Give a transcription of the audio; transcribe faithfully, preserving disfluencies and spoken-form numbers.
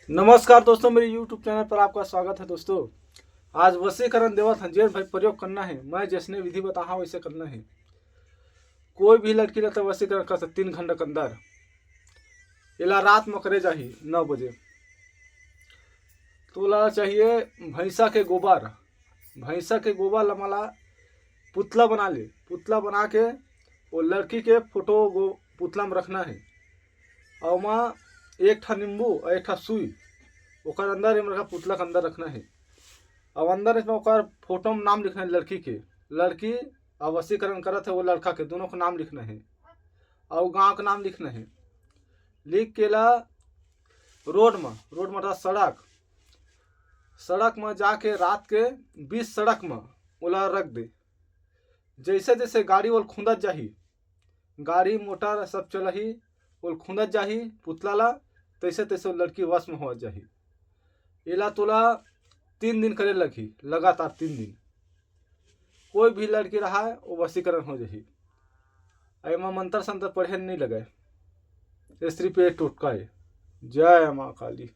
नमस्कार दोस्तों, मेरे YouTube चैनल पर आपका स्वागत है। दोस्तों, आज वशीकरण देवत हन, जेन भाई प्रयोग करना है, मैं जैसने विधि बताहा वैसे करना है। कोई भी लड़की ला तो वशीकरण कर सकते तीन घंटा के अंदर। एला रात में करे जाही नौ बजे। तोला चाहिए भैंसा के गोबर, भैंसा के गोबर ला मला पुतला बना ले, पुतला बना के वो लड़की के फोटो गो पुतला में रखना है। और वहाँ एक ठा नींबू और एक ठा सुई, ओकर अंदर एम रखा, पुतला के अंदर रखना है। और अंदर इसमें ओकर फोटो में नाम लिखना है लड़की के, लड़की और वशीकरण करत है वो लड़का के, दोनों का नाम लिखना है। और गांव का नाम लिखना है। लिख के ला रोड में, रोड में रहा सड़क, सड़क में जाके रात के बीच सड़क में ओला रख दे। जैसे जैसे गाड़ी ओल खुंदत जाही, गाड़ी मोटर सब चलही, ओल खुंदत जाही पुतला ला, तैसे तैसे वो लड़की वश में हो जाही। एला तोला तीन दिन करे लगही, लगातार तीन दिन। कोई भी लड़की रहा है वो वशीकरण हो जाही। एमा मंत्र संतर पढ़े नहीं लगे, ये सिर्फ ये टोटका है। जय माँ काली।